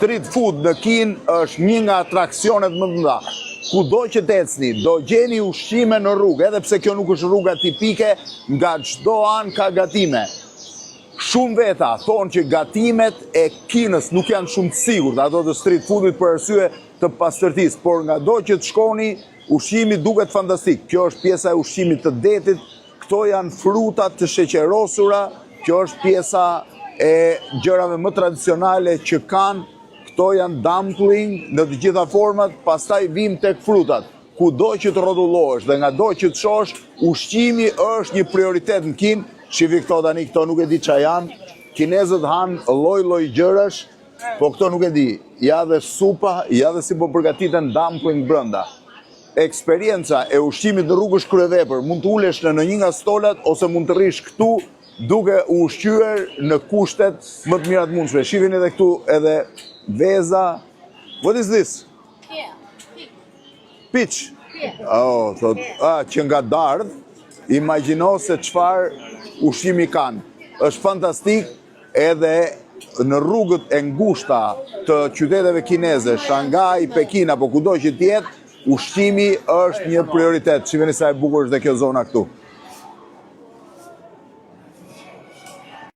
Street food në Kinë është një nga atraksionet më të mëdha. Kudo që të ecni, do gjeni ushqime në rrugë, edhe pse kjo nuk është rruga tipike, nga çdo anë ka gatime. Shumë veta thonë që gatimet e Kinës nuk janë shumë të sigurt, ato të street foodit për arsye të pastërtisë, por nga do që të shkoni, ushqimi duket fantastik. Kjo është pjesa e ushqimit të detit, këto janë frutat të sheqerosura, kjo është pjesa e gjërave më tradicionale që kanë, këto janë dumpling në të gjitha format, pastaj vim tek frutat. Kudo që të rrotullohesh dhe nga do që të shohësh, ushqimi është një prioritet në Kinë. Shifi këto tani, këto nuk e di ça janë. Kinezët hanë lloj-lloj gjërash, po këto nuk e di. Ja dhe supa, ja dhe si po përgatiten dumpling brenda. Eksperienca e ushqimit në rrugë është kryevepër. Mund të ulesh në në një nga stolat ose mund të rrish këtu duke u ushqyer në kushtet më të mira të mundshme. Shihni edhe këtu edhe veza. What is this? Pear. Peach. Oh, thot, ah, që nga dardh, imagjino se çfarë ushqimi kanë. Është fantastik edhe në rrugët e ngushta të qyteteve kineze, Shanghai, Pekin apo kudo që të jetë, ushqimi është një prioritet. Shihni sa e bukur është dhe kjo zona këtu.